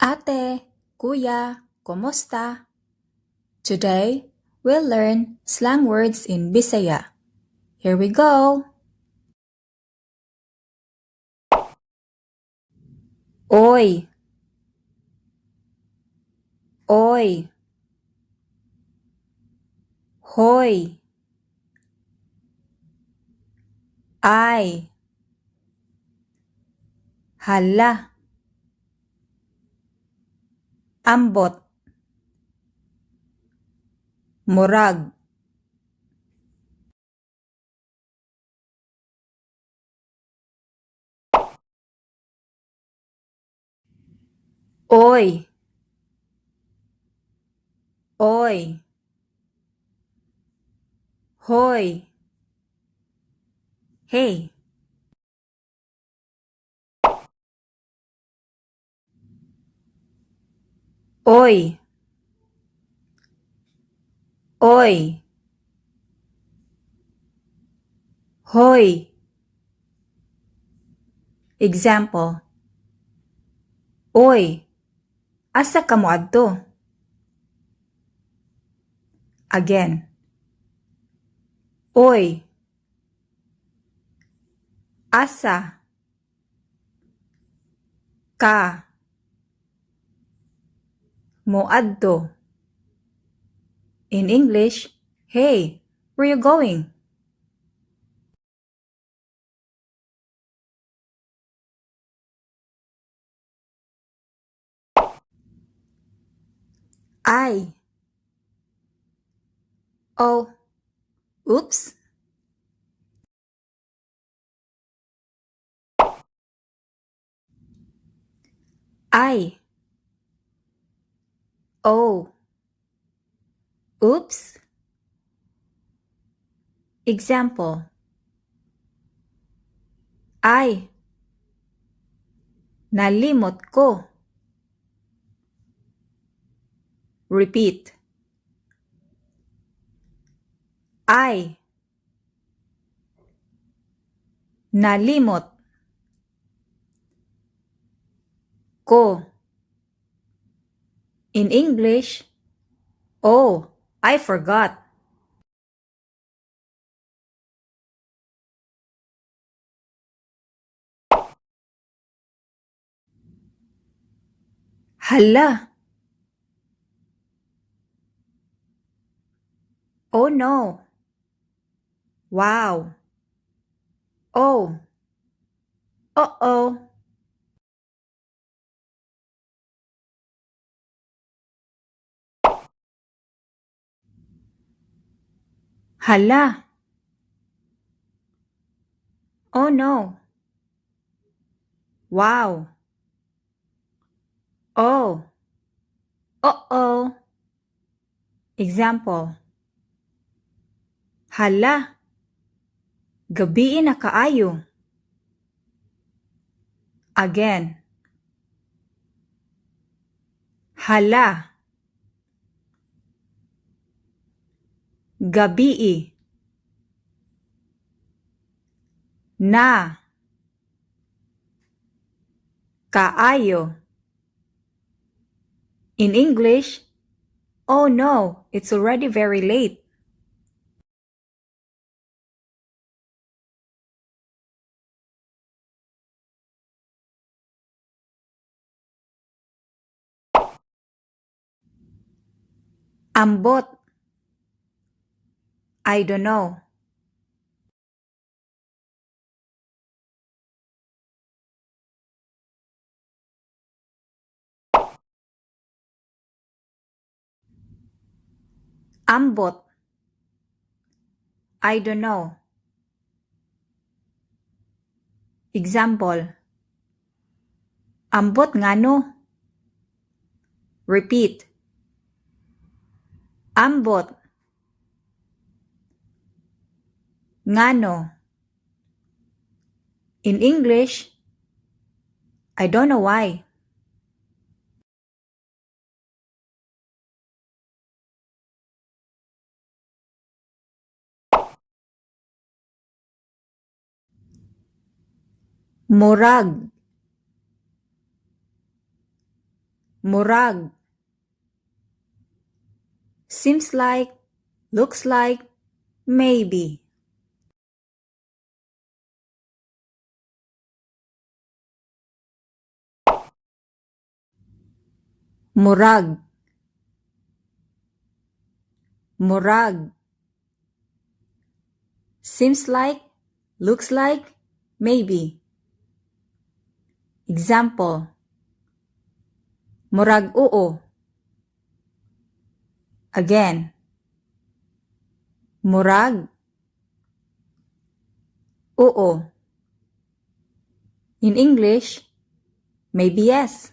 Ate, Kuya, kumusta? Today, we'll learn slang words in Bisaya. Here we go! Oy. Oy. Hoy. Ay. Hala. Ambot. Murag. Oy. Oy. Hoy. Hey. Oy. Oy. Hoy. Example. Oy, asa ka moadto? Again. Oy. Asa ka moadto? In English, hey, where you going? Ay. Oh. Oops. Ay. Oh. Oops. Example. Ay. Nalimot ko. Repeat. Ay. Nalimot ko. In English, oh, I forgot. Hala. Oh no. Wow. Oh. Uh-oh. Hala. Oh no. Wow. Oh. Uh-oh. Example. Hala. Gabii na kaayo. Again. Hala. Gabii na kaayo. In English, oh no, it's already very late. Ambot. I don't know. Ambot. I don't know. Example. Ambot ngano? Repeat. Ambot. Ngano. In English, I don't know why. Murag. Murag. Seems like, looks like, maybe. Murag. Murag. Seems like, looks like, maybe. Example. Murag oo. Again. Murag oo. In English, maybe yes.